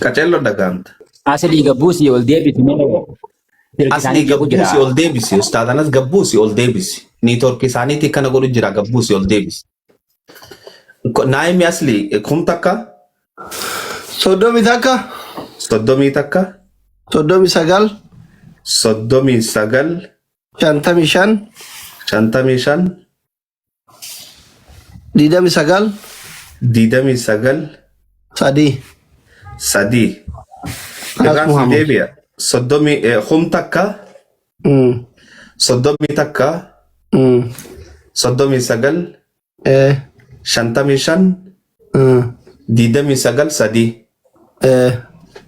Qaceelloo dhaga'amta. Aslii gabbuusii ol deebisi mee silki Aslii isaanii jeequ jira. gabbuusi ol deebisi. Ustaaz Anas gabbuusi ol deebisi. Niitoorkii isaaniitii kana godhu jira gabbuusi ol deebisi. Naayimi Aslii kum takka 31 31 39 39 55 55 29 29 3. 3. Anas Irraan si Muhammad. deebi'a. Soddomii kum takka 31 39 55 29 3.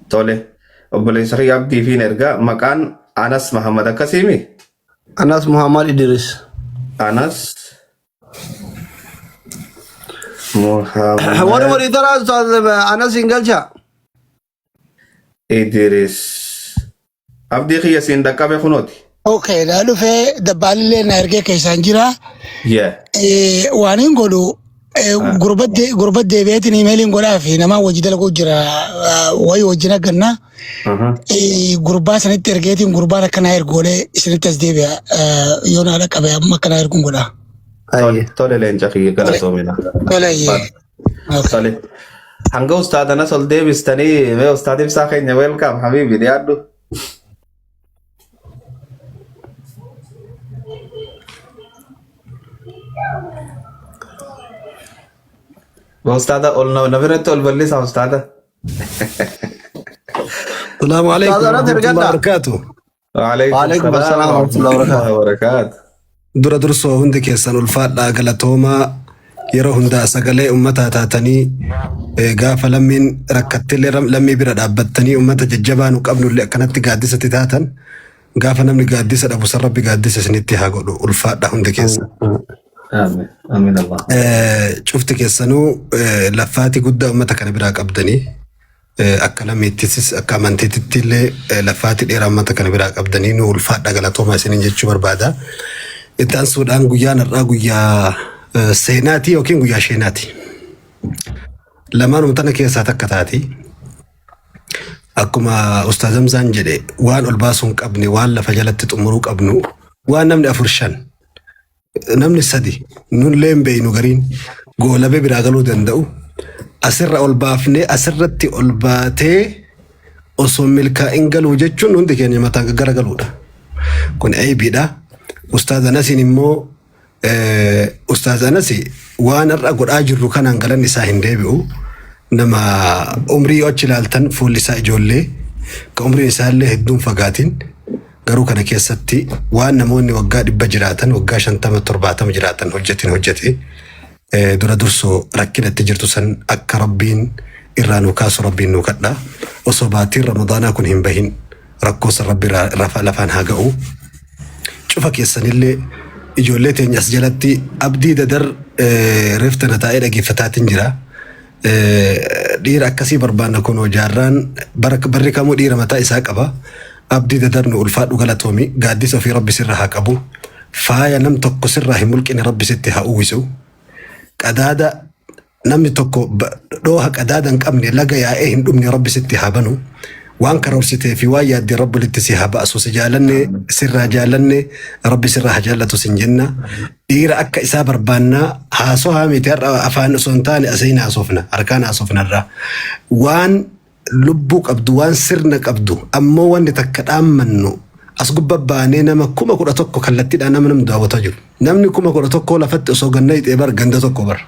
Tole. Obboleessa kiyya Abdii fi ergaa maqaan Anas Mahammad akkasiimi? Anas Muhammad Idris. Anas Warri Muhammad walii taraa Ustaaz Anas hin galcha. Idris. Abdii kiyya siin dhaqqabe kunooti. Okay, na dhufee dabbaalillee na ergee keessaan jira. Yeah. Waan hin godhu gurba deebi'eetiin imeeliin godhaa fi namaa wajji dalaguu jira wayii wajjin agganna. Gurbaa sanitti ergeetiin gurbaan akkanaa ergoolee isinitti as deebi'a yoo naa dhaqqabe amma akkanaa erguun godha. Tole, tole leenca kiyya galatoomina. Tole. Okay. Tole. Hanga ustaadanas ol deebistanii mee ustaad ibsaa keenya welcome habibi dhiyaadhu. Ustaada ol na biratti ol bal'isaa ustaada. السلام عليكم Ustaaz Anas ورحمة الله ergadha. وبركاته. Waalaikum Waalaikum salaam assalaam wa warahmatullahi rahmatullahi wabarakatuh. wa barakaatu. Dura dursoo hundi keessan ulfaadhaa galatoomaa yeroo hundaa sagalee ummataa taatanii gaafa lammiin rakkattillee lammii bira dhaabbattanii ummata jajjabaa nu qabnullee akkanatti gaaddisatti taatan gaafa namni gaaddisa dhabu san rabbi gaaddisa isinitti haa godhu ulfaadhaa hundi keessan. Amiin. Amiin Allah. Cufti keessanuu laffaati guddaa ummata kana biraa qabdanii akka lammiittis akka amantiitti illee laffaati dheeraa ummata kana biraa qabdanii nu ulfaadha galatoomaa isiniin jechuu barbaada. Itti aansuudhaan guyyaan har'aa guyyaa seenaati yookiin guyyaa sheenaati. Lamaanuma tana keessaa takka taati. Akkuma Ustaaz Hamzaan jedhe waan ol baasuu hin qabne waan lafa jalatti xumuruu qabnu waan namni afur shan namni sadi nullee hin beeynu gariin goolabee biraa galuu danda'u asirra ol baafnee asirratti ol baatee osoo milkaa'in galuu jechuun hundi keenya mataan gara galuudha. Kun aybiidha. Ustaaz Anasiin immoo Ustaaz Anasi waan har'a godhaa jirru kanaan galanni isaa hin deebi'u. Nama umrii yoo achi ilaaltan fuulli isaa ijoollee ka umriin isaa illee hedduun fagaatiin garuu kana keessatti waan namoonni waggaa 100 jiraatan waggaa 50 70 jiraatan hojjetin hojjete. Dura dursoo rakkina itti jirtu san akka Rabbiin irraa nu kaasu Rabbiin nu kadha. Osoo baatiin Ramadaanaa kun hin bahin rakkoo san Rabbi irraa lafaan haa ga'u. Cufa keessanillee ijoollee teenya as jalatti Abdii Dadar reef tana taa'ee dhageeffataatiin jira. Dhiira akkasii barbaanna kunoo jaarraan barri kamuu dhiira mataa isaa qaba. Abdii Dadar nu ulfaadhu galatoomi gaaddisa ofii Rabbi sirra haa qabu. Faaya nam tokko sirraa hin mulqine Rabbi sitti haa uwwisu. Qadaada namni tokko dhooha qadaada hin qabne laga yaa'ee hin dhumne Rabbi sitti haa banu. Waan karoorsitee fi waan yaadde Rabbi walitti si haa ba'asu. Si jaalanne sirraa jaalanne Rabbi sirraa haa jaallatu sin jenna. Dhiira akka isaa barbaannaa haasohaa miti har'a afaan osoo hin taane asiin haasofna harkaan haasofna irraa. Waan lubbuu qabdu waan sirna qabdu ammoo wanni takka dhaammannu as gubba baanee nama 11,000 kallattiidhaan nama namni daawwataa jiru. Namni 11,000 lafatti osoo ganna hixee bar ganda tokko bar.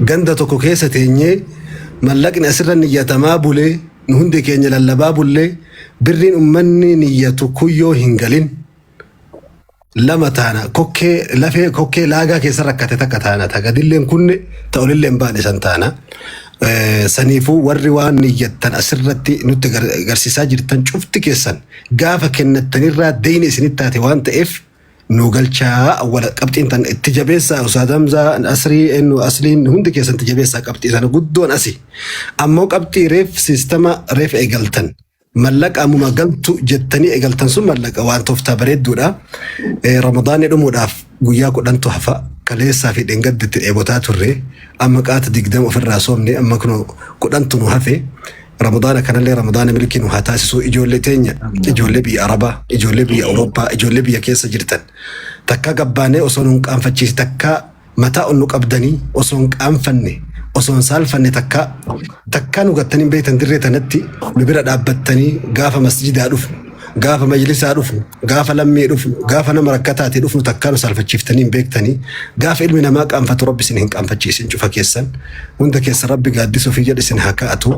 Ganda tokko keessa teenyee mallaqni asirra niyyatamaa bulee nu hundi keenya lallabaa bullee birriin ummanni niyyatu kuyyoo hin galin. Lama taana kokkee lafee kokkee laagaa keessa rakkate takka taana ta gadilleen kunne ta olilleen baane san taana. Saniifuu warri waan niyyattan asirratti nutti garsiisaa jirtan cufti keessan gaafa kennattanirraa deyni isinitti taate waan ta'eef nu galchaa awwala qabxiin tan itti jabeessaa Ustaaz Hamzaa Asrii eenyu Asliin hundi keessan itti jabeessaa qabxii sana guddoon asi. Ammoo qabxii reef siistama reef eegaltan Mallaqa ammuma galtu jettanii eegaltan sun mallaqa waan tooftaa bareedduudha. Ramadaanni dhumuudhaaf guyyaa 10tu hafa. Kaleessaa fi dheengadda itti dheebotaa turre amma qaata 20 ofirraa soomne, amma kunoo 10tu nu hafe. Ramadaana kanallee Ramadaana milkii nu haa taasisu. Ijoollee teenya, ijoollee biyya Arabaa, ijoollee biyya Awurooppaa, ijoollee biyya keessa jirtan, takka gabbaanee osoo nu hin qaanfachiisi, takka mataa ol nu qabdanii osoo hin qaanfanne, osoo hin saalfanne, takka takka nu gattanii hin beektan, dirree tanatti nu bira dhaabbattanii gaafa masjidaa dhufnu, gaafa majlisaa dhufnu, gaafa lammii dhufnu, gaafa nama rakkataati dhufnu, takkaa nu saalfachiiftanii hin beektanii. Gaafa ilmi namaa qaanfatu Rabbi isin hin qaanfachiisin. Cufa keessan, hunda keessa Rabbi gaaddisa ofii jedhe isin haa kaa'atu.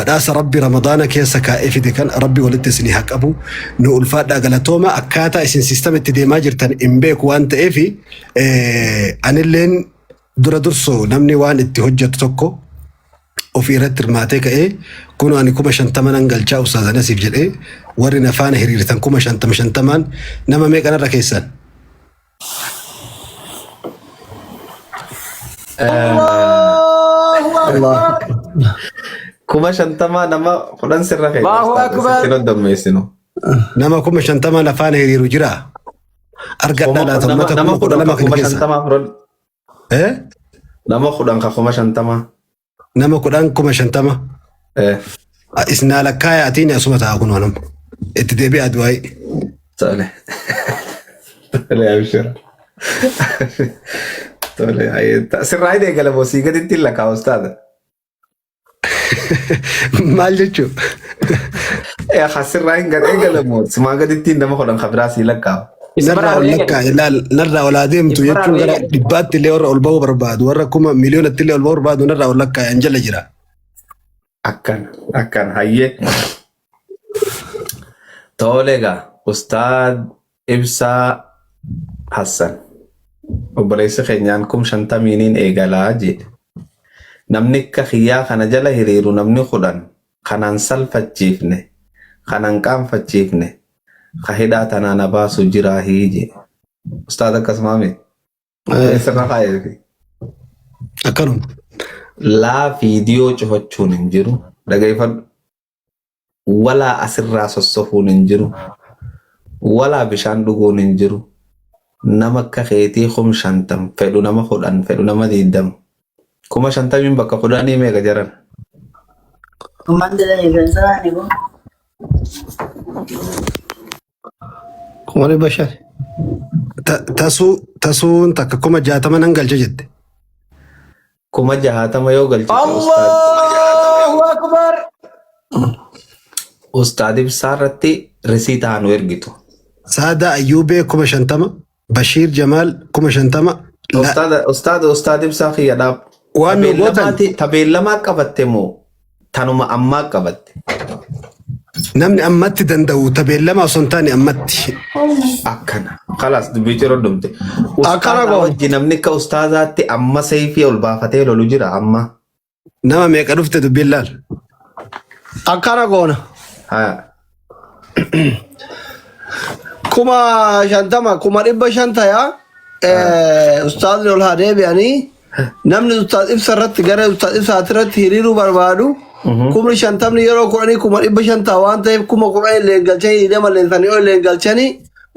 Badhaasa Rabbi Ramadaana keessa kaa'ee fide kan Rabbi walitti isin haa qabu. Nu ulfaadhaa, galatooma. Akkaataa isin system itti deemaa jirtan hin beeku waan ta'eef, anilleen dura dursoo namni waan itti hojjetu tokko ofii irratti hirmaatee ka'ee, kun ani 50,000 nan galchaa Ustaaz Anasiif jedhee, warri na faana hiriirtan 50,000 50n nama meeqanarra keessan? Allah. 50,000 nama 10 sirra keenya. Allahu Ustaaz, Akbar. sitti hoddommeessinu. Nama 50,000 na faana hiriiru jira? Argadhaa laata Nama uummata nama kuma kudha 10 lama ka kana kuma keessa? shantamaa fudhadhu. Eh? Nama 10 ka 50,000. Nama 10 50,000. Eh, Isinaa lakkaayaatiin asuma ta'a kun nama. Itti deebi'aa du'aayi. Tole. Tole, abshira. Tole, sirraa hidhee gala boosii gaditti hin lakkaa ustaaza. Maal jechuu? Sirraa hin gad eegalamu. Simaa gaditti nama 10 ka biraa sii lakkaa'u. Narraa ol lakkaa ilaal, narraa ol adeemtu jechuun gara dhibbaatti illee warra ol ba'uu barbaadu, warra kuma miliyoonatti illee ol ba'uu barbaadu narraa ol lakkaa an jala jira. Akkana akkana, hayyee. Tole egaa, Ustaad Ibsaa Hassan. Obboleessi keenyaan 50,000n eegalaa jedhe. Namni akka kiyyaa kana jala hiriiru namni 10 kanan salfachiifne, kanan qaanfachiifne, ka hidhaa tanaa na baasu jiraahii jedhe. Ustaad, akkasumaa miti. Sirra kaa'eefi. Akkanuma. Laa, viidiyoo cufachuun hin jiru. Dhageeffadhu. Walaa asirraa sossofuun hin jiru. Walaa bishaan dhuguun hin jiru. Nama akka keetii 50,000 fedhu, nama 10 fedhu, nama 20. 50,000n bakka 10 meeqa jaran? Mandala ni ko. 500,000. Tasuu tasuun takka 60,000 nan galcha jette. 60,000 yoo galchite ustaad. Allahu Akbar. Ustaad Ibsaa irratti risiitaa nu ergitu. Saadaa Ayyuubee 50,000, Bashiir Jamaal 50,000. Ustaad Ibsaa kiyya dhaab. Waan nu gootan Tabeellamaa qabatte moo tanuma ammaa qabatte? Namni ammatti danda'u tabeellama osoo hin taane ammatti. Akkana. Kalaas, dubbii ciroo dhumte. Akkana Ustaazaa goona. wajji namni akka ustaazaatti amma seeyfii ol baafatee lolu jira amma. Nama meeqa dhufte dubbiin laal. Akkana goona. Haa. 50,000, 500,000 tayaa. Ustaazni ol haa deebi'anii, namni ustaaz Ibsa irratti gara ustaaz Ibsaati irratti hiriiruu barbaadu, 50,000 yeroo 10 500,000 ta'a waan ta'eef, 10,000 illee galchanii, 20 leensanii ol illee galchanii,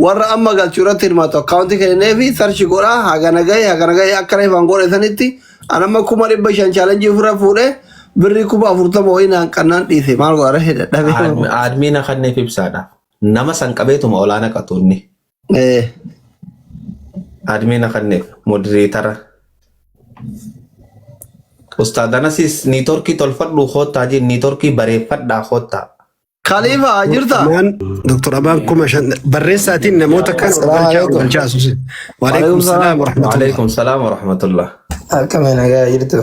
warra amma galchuu irratti hirmaatu akkaawuntii kennee fi search godhaa, hagana gahe hagana gahe akkana ifaan godhe sanitti. An amma 500,000 challenge ofirra fuudhee birrii 40,000 wayii naan qannaan dhiise, maal godha dadhabee. Admin kanneef Ibsaadha. Nama san qabeetuma olaana qatuunni. Admin kanneef moderator. Ustaad Anasis, networkii tolfadhu koottaa jeen, networkii bareeffadhaa koottaa. Khalifa, jirta? Amaan, Dr. Amaan 5,000 barreessaatiin namoota kan ol galchaa ol galchaa asuusin. Waalaikum salaam wa rahmatullah. Waalaikum salaam wa rahmatullah. Akkami, nagaa jirtu?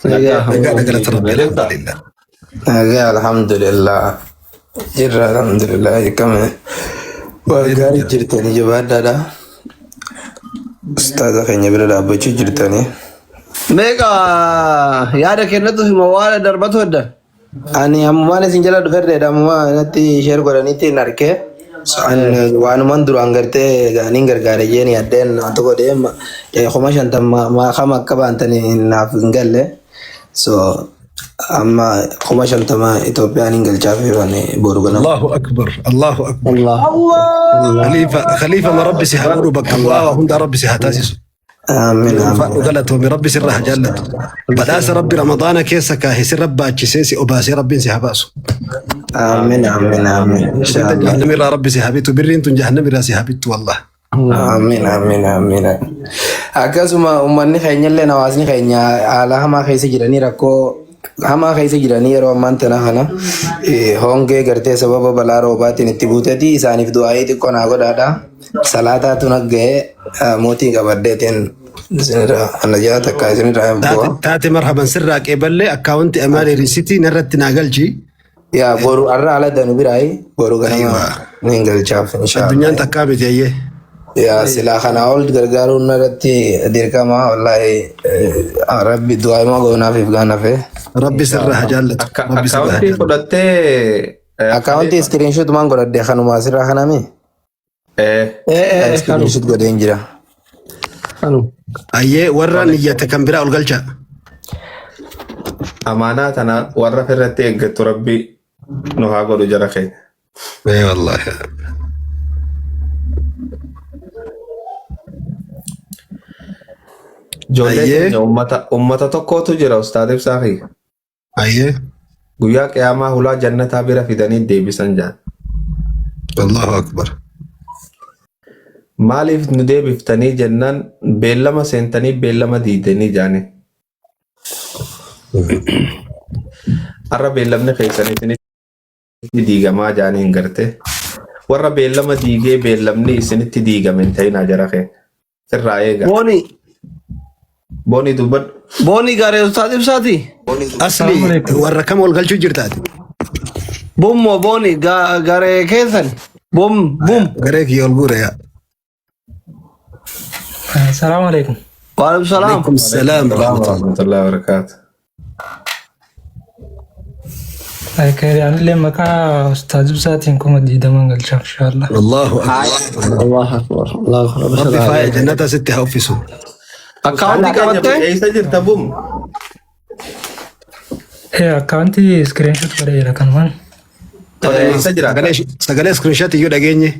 Nagaa. Nagaa, galata Rabbi, alhamdulillah. Nagaa, alhamdulillah. Jirra, alhamdulillah. Akkami, waan gaarii jirtanii, jabaadhaadha. Ustaaza keenya bira dhaabbachuu jirtanii. Meeqa yaada kennatu hima waan darbatu heddan? Ani ammumaan isin jala dhuferreedha, ammumaa natti share godhaniitti hin arge. Waanuman duraan gartee gaaniin gargaare jeeni addeen waan tokko deema 50,000 kama akka baantanii naaf hin galle. So amma 50,000 Itoophiyaan hin galchaaf boru ganama. Allahu akbar, Allahu akbar. Allah. Khalifa, khalifa ma Rabbi si haa godhu, bakka bu'aa waa hundaa Rabbi si haa taasisu. Amiin Ulfaadhu amiin. galatoomi rabbi sirra haa jaallatu. Badhaasa rabbi ramadaana keessa kaahe sirra baachisee si obaasee rabbiin si haa baasu. Amiin amiin amiin. Ibidda Inshaallah. jahannamirraa rabbi si haa bitu birriin tun jahannamirraa si haa bittu wallah. Amiin amiin amiin. Akkasuma uummanni keenya illee hawaasni keenya haala hamaa keessa jiranii rakkoo hamaa keessa jiranii yeroo ammaan tana kana hongee gartee sababa balaa roobaatiin itti buuteeti isaaniif du'aayii xiqqoo naa godhaadha. Salaataatu na ga'ee mootii qabaddeetiin isinirraa ana jala takka isinirraa hin bu'a. Taate marhaban sirraa qeeballee akkaawunti amaalee riisitii narratti naa galchi. Yaa boru har'a ala danu biraayi boru ganama Aywa. ni galchaaf Addunyaan inshaallah. takkaa miti ayyee. Yaa silaa kanaa ol gargaaruun narratti dirqama wallaahi rabbi du'aa ima goonaaf if gaanafe. Rabbi sirraa haa jaallatu. Rabbi sirraa haa Akkaawuntii jaallatu. fudhattee Akkaawuntii iskiriinshoot maan godhadhe kanuma asirraa kanami? Kanuma. Iskiriinshoot godheen jira. Kanuma. Ayyee warra niyyate kan biraa ol galcha. Amaanaa tana warra ofirratti eeggattu rabbi nu haa godhu jara keenya. Ee wallaahi. Ijoollee Ayyee. keenya ummata tokkotu jira Ustaad Ibsaa kiyya. Ayyee. Guyyaa qiyaamaa hulaa jannataa bira fidanii deebisan jaan. Allahu akbar. Maaliif nu deebiftanii jennaan beellama seentanii beellama diidanii jaani. Har'a beellamni keessan isinitti diigamaa jaanii hin garte. Warra beellama diigee beellamni isinitti diigame hin ta'inaa jara keenya. Sirraa eegaa. Booni Boonii dubbadhu. booni garee ustaad ibsaati. Asli warra kam ol galchuu jirtaati? Bummo booni garee keessan. Bum bum. Garee kiyya ol guure yaa. Salaamu alaikum. Waalaikum salaam. Alaikum salaam wa Salaam rahmatullah. warahmatullahi wabarakatuh. Anillee maqaa Ustaaz Ibsaatiin 20,000 galchaaf inshallah. Allahu akbar. Allahu akbar. Allahu akbar. Rabbi faaya jannata sitti haa uffisu. Akkaawuntii qabattee? Eessa jirta bum? Akkaawuntii iskiriinshoot godhee jira kanumaan. Tole eessa jiraata? Sagalee iskiriinshoot iyyuu dhageenye.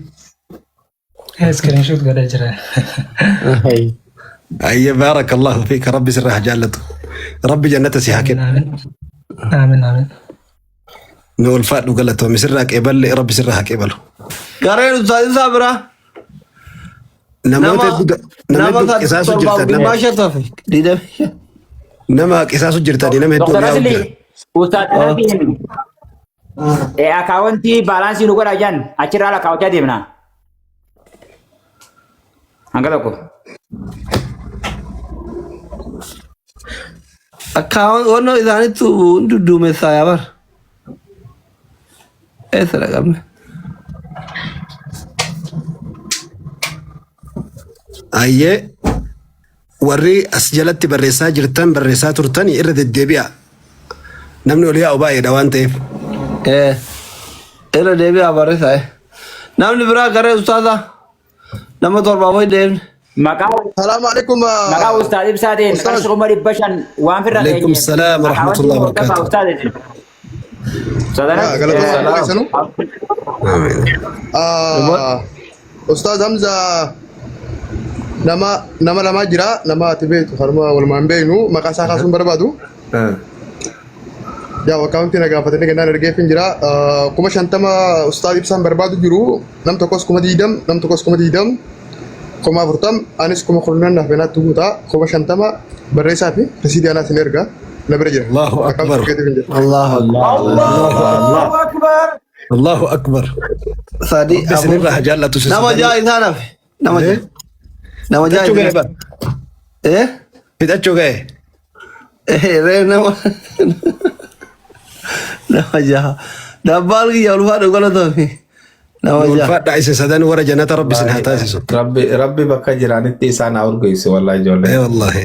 Iskiriinshoot godhee jira. Ayye baarakallahu fiika rabbi sirraa haa jaallatu. Rabbi jannata si haa kennu. Amiin amiin amiin. Nu ulfaadhu galatoomi sirraa qeeballe rabbi sirraa haa qeebalu. Gareen ustaad ibsaa biraa. Namoota Nama hedduu nama nama hedduu qisaasu torbaaf jirtan nama dhibba shan tafe. 25. nama qisaasu jirtanii nama hedduu Dr. yaa'u Asli, jira. Ustaaz Asliin akaawwantii baalaansii nu godhaa jiran achirraa lakkaawwachaa deemna. Hanga tokko. Akkaawwan wannoo isaaniitu dudduumessaa yaa bara. Eessa dhaqabne? Ayyee warri as jalatti barreessaa jirtan barreessaa turtan irra deddeebi'a. Namni ol yaa'u baay'eedha waan ta'eef. Irra deebi'aa barreessaa. Namni biraa garee ustaazaa nama torbaaf ho'i deemne. Maqaa Salaamu alaikum. maqaa Ustaaz Ibsaatiin Ustaaz. qarshii 500,000 waan firra Alaikum salaam wa rahmatullahi wa barakatuh. Ustaaz. Galatooma keessanuu. Ustaaz Hamza nama nama lamaa jira nama ati beektu kanuma walumaan beeknu maqaa isaa kaasuun barbaadu. Yaa akkaawuntii na gaafatanii kennaan ergeefin jira. 50,000 Ustaaz Ibsaan barbaadu jiru. Nam tokkos 20,000 nam tokkos 20,000 40,000 anis 10,000 naaf naatti guutaa 50,000 barreessaa fi risiidii anaas ni erga na bira jira. Allahu akbar. Akkaawuntii ergeefin jira. Allahu akbar. Allahu akbar. Allahu akbar. Sadi Rabbi isinirraa haa jaallatu. si Nama sadan. ja'a isaan hafe. Nama ja'a. Nama ja'a Fixachuu ga'e isaan bar. hafe. Eh? Fixachuu ga'e. Eh, ree nama ja'a. Dabbaal kiyya ulfaadhu galatoomi. Nama Nu ja'a. ulfaadhaa isin sadan warra jannata rabbi isin haa taasisu. Rabbi bakka jiranitti isaan haa urgeessu wallahi ijoollee. Ee wallahi.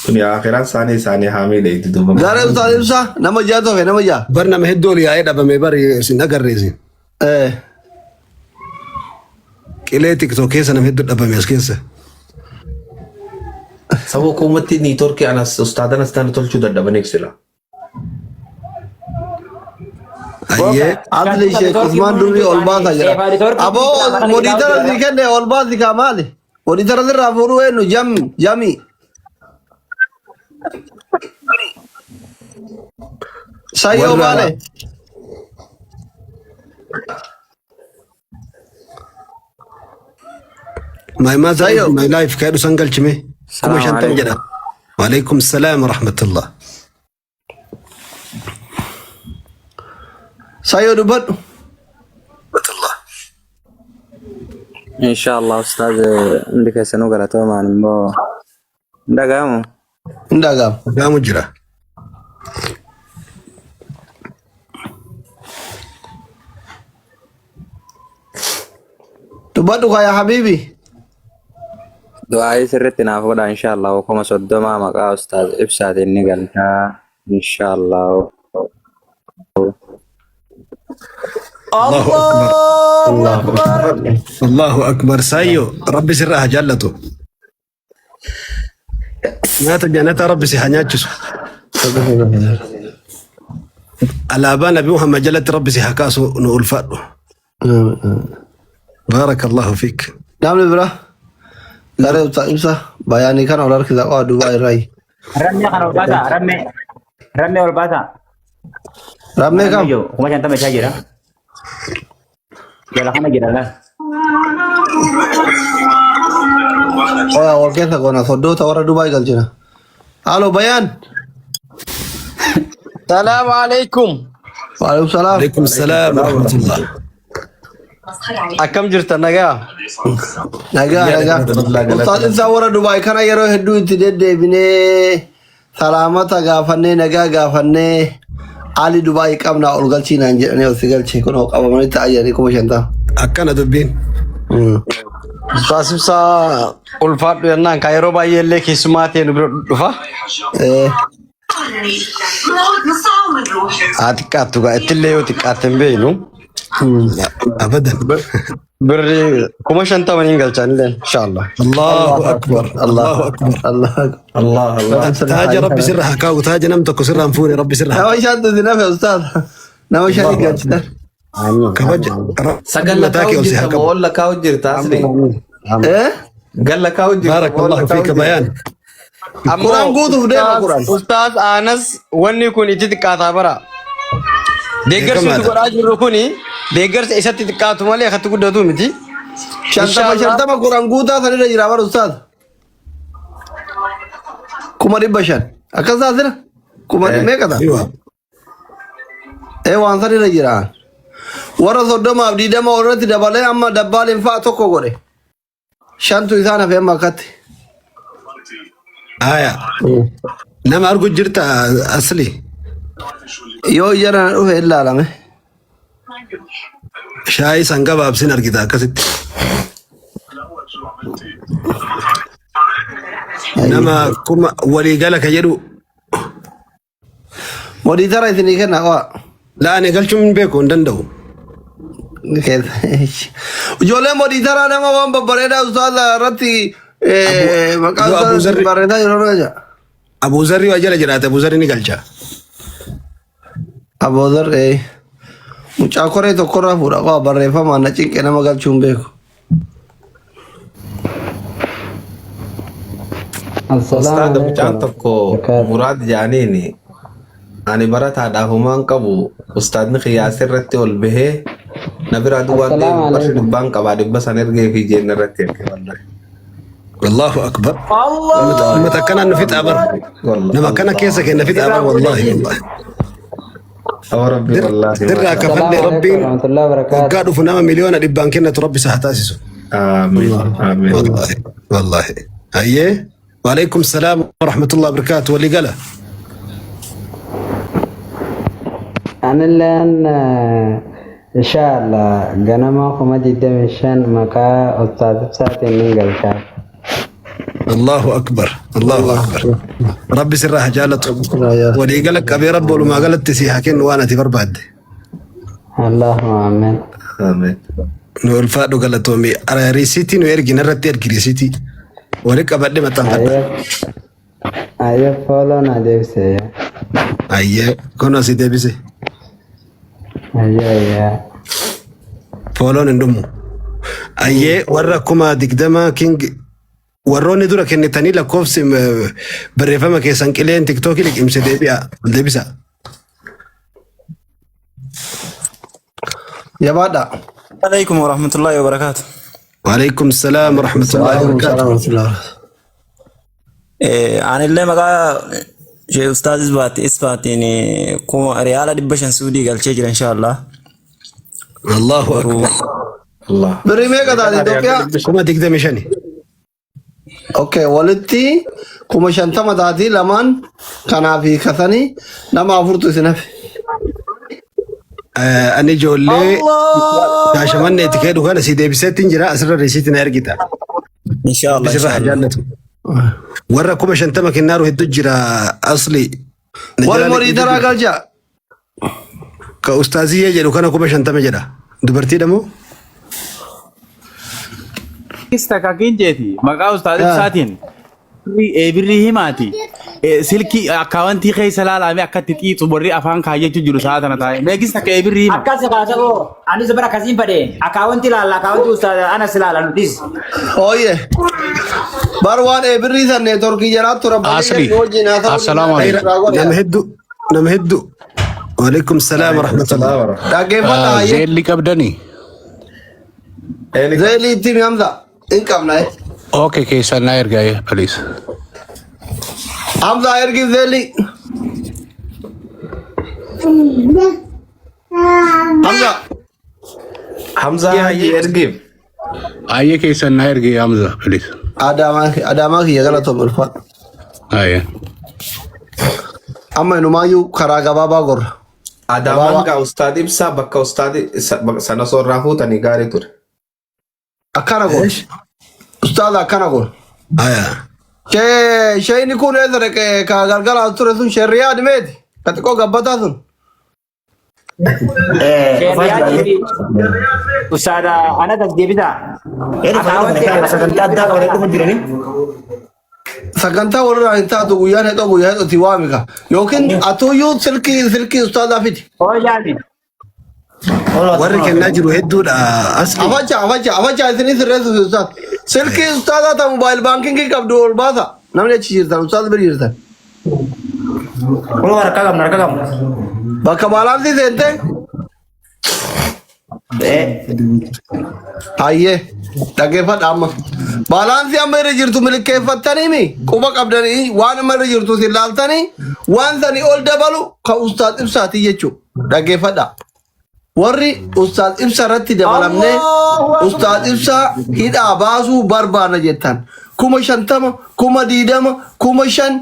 Tuni akhiran isaanii haa miidhagdu duuba. Garee ustaaz ibsaa nama ja'a tofe nama ja'a. Bar nama hedduu ol yaa'ee dhabame bar isin agarre isin. Eh. Qilee tiktok keessa nama hedduu dhabame as keessa. Saba kumatti niitoorkii anas ustaadan as taane tolchuu dadhabaniif sila. Ayyee. Adli Sheekh Usmaan Durrii ol baasa jira. Aboo monitor asii kenne ol baasi kaa maali? Moditara irraa fuudhuu eenyu jam jami. Sayyoo Warra maale. My mother is Sayyoo. my life ka jedhu san galchime. Kuma Salaamu shantam alaikum. jedha. Waalaikum salaam wa rahmatullah. Sayyoo dubbadhu. Inshallah ustaaz hundi keessanuu galatoomaan immoo hin dhaga'amu. Hin dhaga'amu. Dhaga'amu jira. Dubbadhu kaa yaa habiibi. Du'aayii sirriitti naaf godha inshallah 30,000 maqaa ustaaz ibsaatiin ni galchaa inshallah. Allahu akbar. Allahu akbar. Allahu akbar. Saayyo rabbi sirraa haa jaallatu. Nyaata jannataa rabbi si haa nyaachisu. Alaabaa Nabi Muhammad jalatti rabbi si haa kaasu nu ulfaadhu. Baarakallahu fiik. Namni bira garee ibsa ibsa bayaanii kana ol harkisa qaba Dubaay irraa. Rammee kana ol baasaa. Rammee. Rammee ol baasaa. Rammee kam? Rammee jiru 50,000 isaa jira. Jala kana jira laal. Oya wal keessa goona soddoota warra Dubaay galchina. Halo bayaan. Salaam alaikum. Waalaikum salaam. Alaikum salaam wa rahmatullah. Akkam jirtan nagaa? Nagaa nagaa. Ustaaz Ibsaa warra Dubaay kana yeroo hedduu itti deddeebinee salaamata gaafannee nagaa gaafannee Ali Dubaay qabnaa ol galchii naan jedhanii ol si galche kun qabamanii ta'a jedhanii 50,000. Akkana dubbiin. Ustaaz Ibsaa ulfaadhu jennaan kan yeroo baay'ee illee keessummaa ta'e nu bira dhufa. Haa xiqqaattu gaa ittillee yoo xiqqaatte hin beeknu. Abadan. Birri 50,000 niin galchaan illee inshaallah. Allahu akbar. Allahu akbar. Allah akbar. Allah Allah. Taaja rabbi sirra haa kaa'u. Taaja nam tokko sirra hin fuune rabbi sirra haa Nama shantu si nafe ustaaz. Nama shani galchitan. kabaja. Sagal Rabbi mataa lakkaa'u kee ol si haa jirta qabu. moo ol lakkaa'u jirta asli? Eh? Gal lakkaa'u jirta moo ol Baarakallahu lakkaa'u fiika jirta? bayaan. Ammoo Quraan guutuuf deema ustaaz quraan. ustaaz Anas wanni kun itti xiqqaataa bara. Deeggarsi nuti Beekamaadha. godhaa jirru kuni deeggarsa isatti xiqqaatu malee akkatti guddatu miti. 50 Inshaallah 50 quraan guutaa sanirra jira bara ustaaz. 500,000. Akkas taasisa? Kuma meeqa ta'a? Aywa. Ee waan sanirra jira. Warra 30f 20 irratti dabalee amma dabbaaliin fa'a tokko godhe. Shantu isaan hafe amma akkatti. Aya. Nama argu jirta asli. Yoo ija na dhufe ilaalame. Shaayii san gabaabsin argita akkasitti. Nama kuma waliigala ka jedhu Moditara isinii kenna qo'a. laa ani galchuun hin beeku hin danda'u. Ijoollee moditaraa nama waan babbareedaa ustaaza irratti maqaa Yoo Abuu ustaaza Zarri barreessaa jiru jira. Abuu Zarri waa jala jiraate Abuu Zarri ni galcha. Aboozar mucaa koree tokkorraa fuudha qo'a barreeffamaan na cinqe nama galchuun beeku. Assalaamu Ustaada mucaan alaikum. tokko Barakaatu. Muraad jaaniini ani barataadhaaf homaan qabu ustaadni kiyyaas irratti ol bahee na biraa duwwaan Assalaamu deemu qarshii alaikum. dhibbaan qabaa dhibba san ergee fi jeen irratti erge wallahi. Allahu akbar. Uummata akkanaan nu fixaa bara. Nama akkana keessa kenna fixaa bara wallahi wallahi. Awwa rabbi wallahi Dirraa maasha kafallee Assalaamu alaikum rabbiin warahmatullahi wabarakatuh. waggaa dhufu nama 100,000,000 kennatu rabbi isa haa taasisu. Amiin amiin. Wallahi wallahi. Hayyee. Waalaikum salaam wa rahmatullahi wa barakaatu. Walii gala. Anilleen inshallah ganama 25,000 maqaa ustaaz Ibsaatiin nin galchaa. Allahu akbar. Allahu akbar. Rabbi sirraa haa jaalatu. Walii gala qabee rabbi walumaa galatti si haa kennu waan ati barbaadde. Allahumma amiin. Amiin. Nu ulfaadhu galatoomi. Riisiitii nu ergi narratti ergi riisiitii. Wali qabadhe maxxanfadha. Ayyee ayyee fooloo na deebise. Ayyee kun asii deebise. Ayyee ayyee. Fooloon hin dhumu. Ayyee warra 20,000 king Warroonni dura kennitanii lakkoofsi barreeffama keessan qileen tiktookii liqimse deebi'a ol deebisa. Jabaadha. Alaikum warahmatullahi wabarakatuh. Waalaikum salaam wa rahmatullahi wa Waalaikum barakatuh. salaam wa rahmatullahi. Anillee maqaa Sheekh Ustaaz Isbaat Isbaatiin kuma riyaala 500 Suudii galchee jira inshaallah. Allahu akbar. Allah. Birrii meeqa taate Itoophiyaa? 25,000. Okay, walitti 50,000 taatii lamaan kanaa fi kasanii nama afurtu isin hafe. Ani ijoollee Allahu Shaashamannee itti Akbar. keedhu kana si deebiseetti jira asirra risiitii na ergita. Inshaallah Sirra haa inshaallah. jaallatu. Warra 50,000 kennaaru hedduu jira asli. Na Warri jalaa morii hedduu taraa jira. galcha. Ka ustaaziyyee jedhu kana 50,000 jedha. Dubartiidha moo? Istakakin jeeti maqaa ustaaz ibsaatiin birrii himaati silkii akkaawwantii keessa laalame akka itti xiixu warri afaan kaayyachuu jiru sa'a tana taa'e meeqis takka birrii hima. Akkas kaasaboo anis bara akkasiin fadhe akaawwanti ilaalla akaawwanti ustaaz anas ilaala nutis. Ooyye. Bar waan birrii san neetworkii jaraatti rabbalee Asli. jedhu wajjin haasa'uu Assalaamu alaikum. Nama hedduu nama hedduu. Waalaikum salaam wa rahmatullah. Dhaggeeffadha hayyee. Zeelli qabdanii? Zeelii itti himi Hamza. Hin qabna. Okay, keessan naa ergaa please. Hamza ergi zeelii. Hamza. Hamza hayyee ergiif. Ayyee keessan naa ergee Hamza please. Adaamaa Adaamaa kiyya galatoom ulfaadha. Ayyee. Amma inumaayyuu karaa gabaabaa gorra. Adaamaan Gabaabaa. gaa ustaad ibsaa bakka ustaad sana soorraa fuutanii gaarii ture. Akkana goon. Ustaaza akkana goon. Aya. Shee sheeyni kun eessa dhaqee ka galgalaan ture sun sheerriyaa dimeeti. Ka xiqqoo gabbataa sun. Sheerriyaa fi Ustaada anas as deebisaa. Akaawwanti Sagantaa addaa qabatee dhufu jiranii. Sagantaa walirraa hin taatu guyyaan hexoo guyyaa hexooti waami ka. Yookiin atuyyuu silkii silkii ustaazaa fidi. Hooyyaami. Warri kennaa jiru hedduudha asli. Afacha afacha afacha isinii sirreessuuf ustaaz. Silkii ustaazaa ta mobaayil baankingii qabdu ol baasa. Namni achi jirtan ustaaz bira jirtan. Kun harka qabna harka qabna. Bakka baalaansii seentee Hayyee dhaggeeffadha amma. Baalaansii amma irra jirtu milkeeffattaniimi quba qabdanii waan amma irra jirtu isin laaltanii waan sanii ol dabalu kan ustaaz ibsaatii jechuudha. Dhaggeeffadha. Warri ustaaz ibsa irratti dabalamnee Allahu ustaaz Akbar. ibsaa hidhaa baasuu barbaanna jettan. 50,000, 20,000, 5,000.